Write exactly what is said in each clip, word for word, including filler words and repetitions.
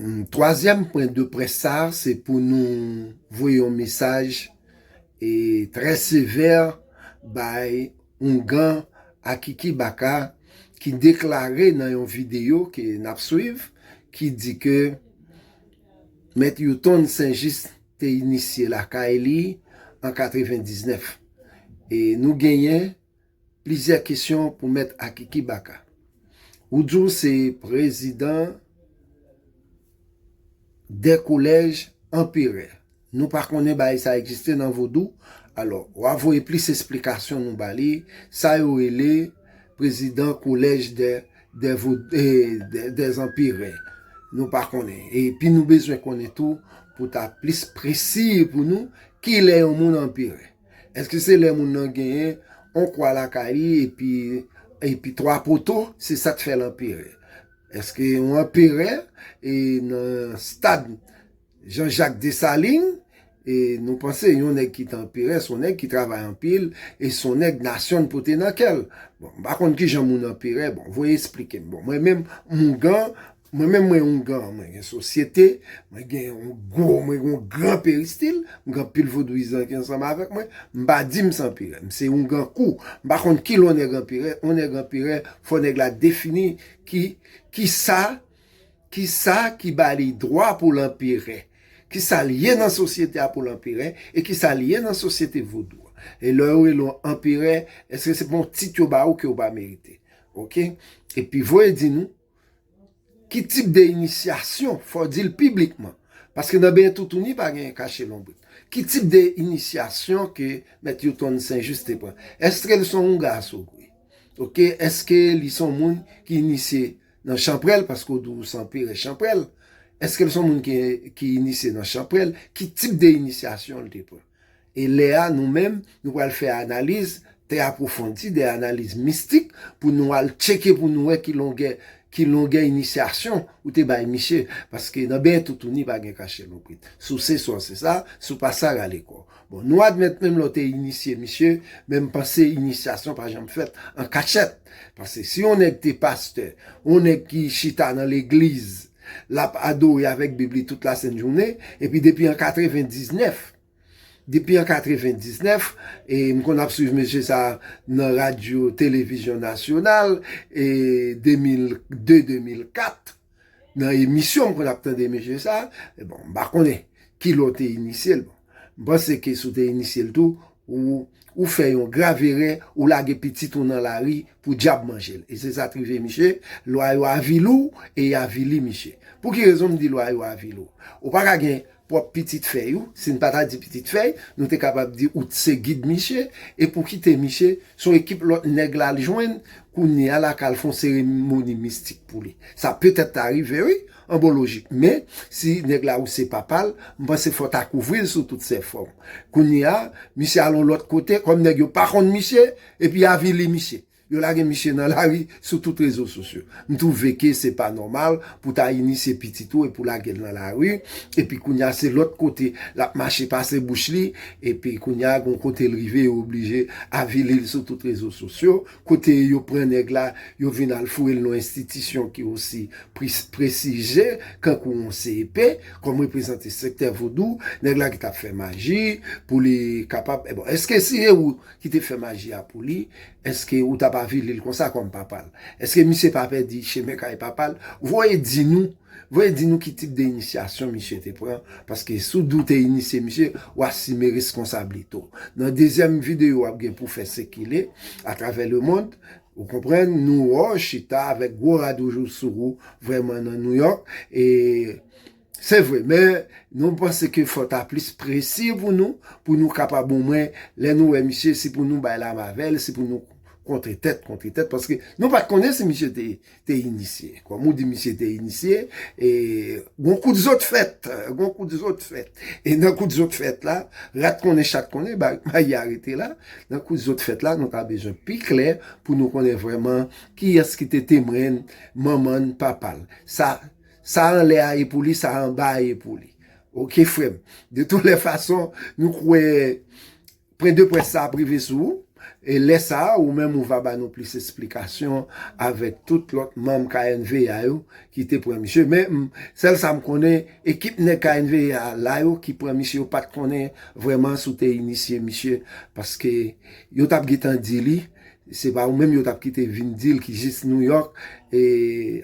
Twazyèm pwen de près sa, se pou nou voye yon mesaj e trè sevè bay oungan Akiki Baka ki deklare nan yon videyo ke n ap swiv, ki di ke Mèt Youton Saint-Juste te inisye lakay li an katrevendiznèf. E nou genyen plizyè kesyon pou Mèt Akiki Baka. Ou di w se prezidan dè kolèj anperè. Nou pa konnen bagay sa egziste nan vodou. Alò, w a voye plis esplikasyon nou ba li. Sa yo rele prezidan kolèj dè, dè, vo- eh, dè, dè anperè. Nou pa konnen. Epi nou bezwen konnen tou pou ta plis presi pou nou kilè yon moun anperè. Èske se lè moun nan genyen yon kwa lakay li epi, epi twa poto, se sa k fè l anperè? Èske yon anperè e nan stad Jean-Jacques Dessalines, e nou panse yon nèg ki te anperè, se yon nèg ki travay anpil, e se yon nèg nasyon l pote nan kè l. Bon, m pa konn kijan moun anperè, bon, voye esplike m. Bon, mwen menm, m oungan, mwen menm mwen oungan, mwen gen sosyete, mwen gen yon gwo, mwen gen yon gran peristil, mwen gen anpil vodouyizan ki ansanm avèk mwen, m pa di m se anperè, m se oungan kou. M pa konn kilè yon nèg anperè, yon nèg anperè, fò nèg la defini ki, ki sa, ki sa ki ba li dwa pou l anperè. Ki sa l ye nan sosyete a pou l anperè, e ki sa l ye nan sosyete vodou a. E lè yo rele w anperè, èske se pa yon tit yo ba ou ke w pa merite? Oke? Epi voye di nou, ki tip de inisyasyon, fò w di l piblikman. Paske nan benyen toutouni pa genyen kache lonbrit. Ki tip de inisyasyon ke Mèt Youton Saint-Juste te pran? Èske l se yon oungan asogwe? Oke? Èske li se yon moun ki inisye nan chanprèl, paske w di w se anperè chanprèl? Èske l se yon moun ki, ki inisye nan chanprèl? Ki tip de inisyasyon l te pran? E lè a, nou menm, nou pral fè analiz trè apwofondi, de analiz mistik, pou nou al tcheke, pou nou wè ki longè, ki longè inisyasyon ou te bay misye. Paske nan benyen toutouni pa gen kache lonbrit. Si w se sa w se sa, si w pa sa, rale kò w. Bon, nou admèt menm lè w te inisye misye, men m panse inisyasyon pa janm fèt an kachèt. Paske si yon nèg te pastè, yon nèg ki chita nan legliz, l ap adore avèk Bib li tout lasent jounen, epi depi an katrevendiznèf, depi an katrevendiznèf, e m konn ap swiv mesye sa nan radyo, televizyon nasyonal, e de mil de, de mil kat, nan emisyon m konn ap tande mesye sa, e bon, m pa konnen kilè w te inisye l. Bon, m panse ke si w te inisye l tou, ou, ou fè yon grav erè, ou lage pitit ou nan lari pou dyab manje l. E se sa k rive misye, lwa yo avili w e y avili misye. Pou ki rezon m di lwa yo avili w? Ou pa ka gen pwòp pitit fèy ou, si n pa ta di pitit fèy, nou te kapab di ou t se gid misye, e pou kite misye, se yon ekip lòt nèg l al jwenn, kounye a l a ka al fè yon seremoni mistik pou li. Sa petèt ta rive, wi, an bon lojik. Men, si nèg la ou se papa l, m panse fò w ta kouvri l sou tout sè fòm. Kounye a, misye al yon lòt kote, kòm nèg yo pa konn misye, epi y avili misye. Yo lage misye nan lari sou tout rezo sosyo. M twouve ke se pa nòmal pou ta inisye pitit ou e pou lage l nan lari, epi kounye a se lòt kote l ap mache pase bouch li, epi kounye a gon kote l rive, yo oblije avili l sou tout rezo sosyo, kote yo pran nèg la, yo vin al foure l nan yon enstitisyon ki osi pres- prestije, kankou yon C E P, kòm reprezante sektè vodou, nèg la ki t ap fè maji, pou li kapab, e bon, èske si se ou ki te fè maji a pou li, èske ou t ap avili l konsa kòm papa l? Èske misye pa pèdi chemen kay papa l? Voye di nou, voye di nou ki tip de inisyasyon misye te pran, paske si w di w te inisye misye, w asime reskonsablite w. Nan dezyèm videyo w ap gen pou fè sikile atravè lemonn, ou konprann, nou wè w chita avèk gwo rad wouj ou sou ou, vrèman nan New York, e se vre, men nou panse ke fò ta plis presi pou nou, pou nou kapab omwen, lè nou wè misye, si pou nou bay lame avè l, si pou nou kontre tèt, kontre tèt, paske nou pa t konnen si misye te, te inisye. Kòm ou di misye te inisye, e gon kout zòt fèt, gon kout zòt fèt. E nan kout zòt fèt la, rat konnen, chat konnen, ba- bagay a rete la. Nan kout zòt fèt la, nou ta bezwen pi klè pou nou konnen vrèman kiyès ki te temwen manman n, papa l. Sa, sa anlè a e pou li, sa anba a e pou li. Oke, frè m. De toutes les façons, nou kwè pwen de près sa ap rive sou ou. E lè sa a, ou menm ou va ba nou plis esplikasyon avèk tout lòt manm K N V A yo ki te pran misye. Men, m, sèl sa m konnen, ekip nèg K N V A la yo ki pran misye, yo pa t konnen vrèman si w te inisye misye, paske yo t ap gentan di li, se pa ou menm yo t ap kite vin di l ki jis Nouyòk, e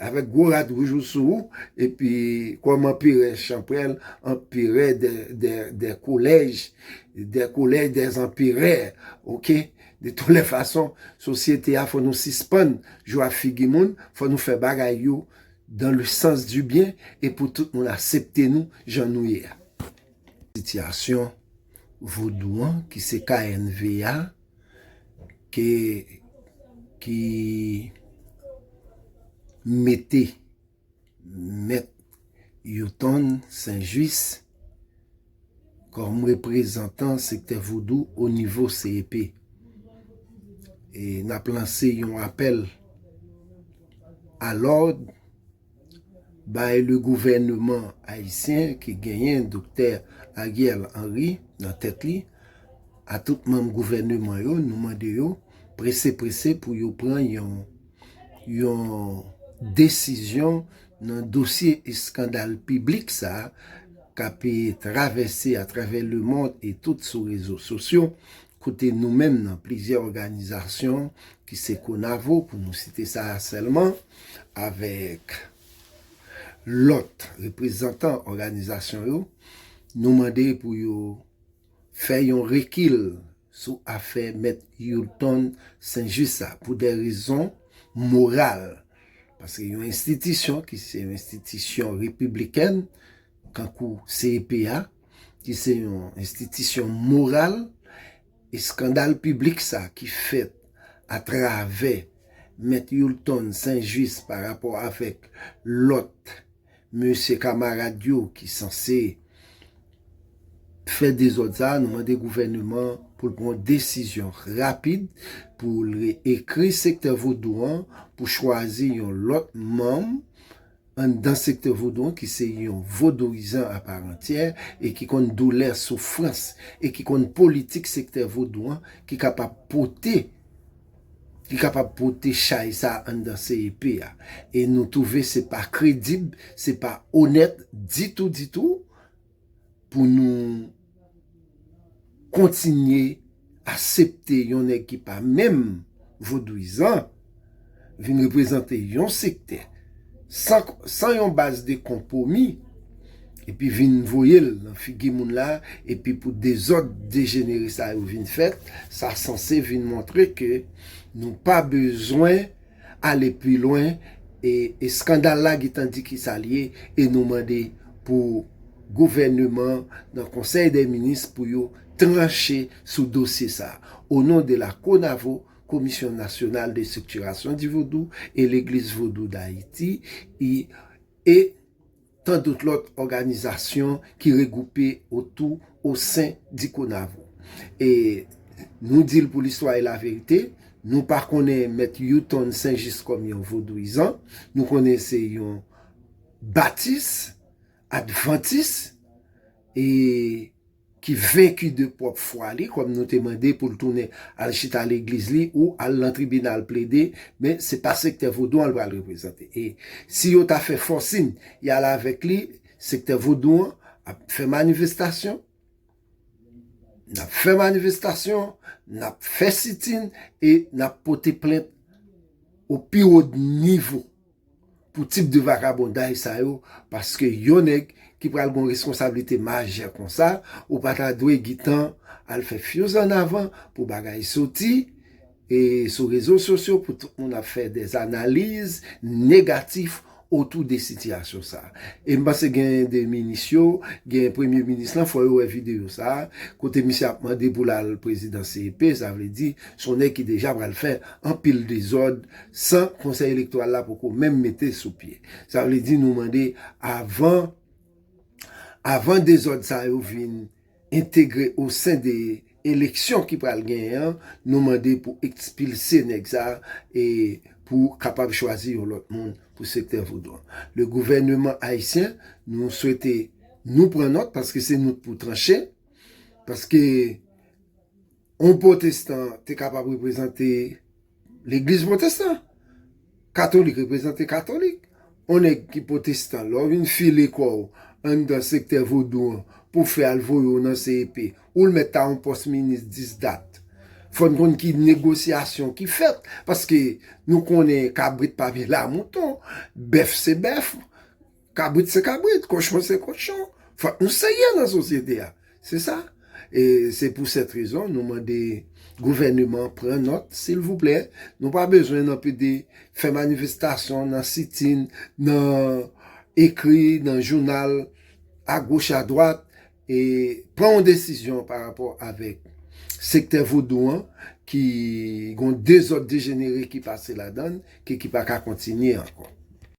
avèk gwo rad wouj ou sou ou, epi kòm anperè chanprèl, anperè dè, dè, dè kolèj, dè kolèj dè anperè, oke? De toutes les façons, sosyete a fò nou sispann jwe ak figi moun, fò nou fè bagay yo dans le sens du bien e pou tout moun aksepte nou jan nou ye a. Sitiyasyon vodou an ki se K N V A ke, ki mete Mèt Youton Saint-Juste kòm reprezantan sektè vodou o nivo C E P. E n ap lanse yon apèl a lòd bay le gouvèneman ayisyen ki genyen Doktè Ariel Henry nan tèt li, a tout manm gouvèneman yo, nou mande yo prese prese pou yo pran yon, yon desizyon nan dosye eskandal piblik sa a k ap travèse atravè lemond e tout sou rezo sosyo, kote nou menm nan plizyè òganizasyon ki se Konavo, pou nou site sa a sèlman, avèk lòt reprezantan òganizasyon yo, nou mande pou yo fè yon rekil sou afè Mèt Youlton Senjis sa, pou de rezon moral. Paske yon enstitisyon ki se yon enstitisyon repiblikèn, kankou C E P a, ki se yon enstitisyon moral, eskandal piblik sa ki fèt atravè Mèt Youlton Senjis pa rapò avèk lòt mesye kamarad yo ki sanse fè dezòd sa a, nou mande gouvèneman pou l pran yon desizyon rapid, pou l ekri sektè vodou an, pou chwazi yon lòt manm anndan sektè vodou an ki se yon vodouyizan aparantyè e ki konn doulè, soufrans, e ki konn politik sektè vodou an ki kapab pote, ki kapab pote chay sa anndan C E P a. E nou twouve se pa kredib, se pa onèt ditou, ditou pou nou kontinye aksepte yon nèg ki pa menm vodouyizan vin reprezante yon sektè san, san yon baz de konpwomi, epi vin voye l nan figi moun la, epi pou dezòd dejenere sa yo vin fèt, sa sanse vin montre ke nou pa bezwen ale pi lwen, e eskandal la gentan di ki sa l ye, e nou mande pou gouvèneman nan Konsèy dè Minis pou yo tranche sou dosye sa. Au nom de la CONAVO, Commission Nationale de Structuration du Vodou et l'Église Vodou d'Haïti, e tant d'autres lòt òganizasyon ki regwoupe otou, au sein du CONAVO. E nou di l pou listwa e laverite, nou pa konnen Mèt Youton Senjis kòm yon vodouyizan, nou konnen se yon batis, advantis, e ki venki de pwòp fwa li, kòm nou te mande pou l tounen al chita legliz li ou al nan tribinal plede, men se pa sektè vodou an l pral reprezante. E si yo ta fè fòsin y al avèk li, sektè vodou an ap fè manifestasyon, n ap fè manifestasyon, n ap fè sitin e n ap pote plent o pi wo nivo pou tip de vakabonday sa yo, paske yon nèg ki pral gon reskonsablite majè konsa, ou pa ta dwe gentan al fè fyouz ann avan pou bagay soti, e sou rezo sosyo pou tout moun ap fè dè analiz negatif otou de sitiyasyon sa. E m panse gen de minis yo, gen premye minis lan, fò yo wè videyo sa, kote misye ap mande pou l al prezidan C E P, sa vle di, se yon nèg ki deja pral fè anpil dezòd san Konsèy Elektoral la poko menm mete sou pye. Sa vle di nou mande avan, avan dezòd sa yo vin entegre o sen de eleksyon ki pral genyen an, nou mande pou ekspilse nèg sa e pou kapab chwazi yon lòt moun pou sektè vodou an. Le gouvèneman ayisyen, nou swete nou pran nòt paske se nou k pou tranche, paske yon pwotestan te kapab reprezante legliz pwotestan. Katolik reprezante katolik. Yon nèg ki pwotestan, lè w vin file kò w anndan sektè vodou an pou fè al voye w nan C E P, ou l mèt ta yon pòs minis dis dat. Fò n konn ki negosyasyon ki fèt, paske nou konnen kabrit pa vle lamouton, bèf se bèf, kabrit se kabrit, kochon se kochon. Fòk nou serye nan sosyete a. Se sa. E se pou sèt rezon nou mande gouvèneman pran nòt, silvouplè. Nou pa bezwen nan pede fè manifestasyon, nan sitin, nan ekri, nan jounal, agoch, adwat, e pran yon desizyon pa rapò avèk sektè vodou an, ki gon dezòd dejenere ki pase ladan l, ki, ki pa ka kontinye ankò.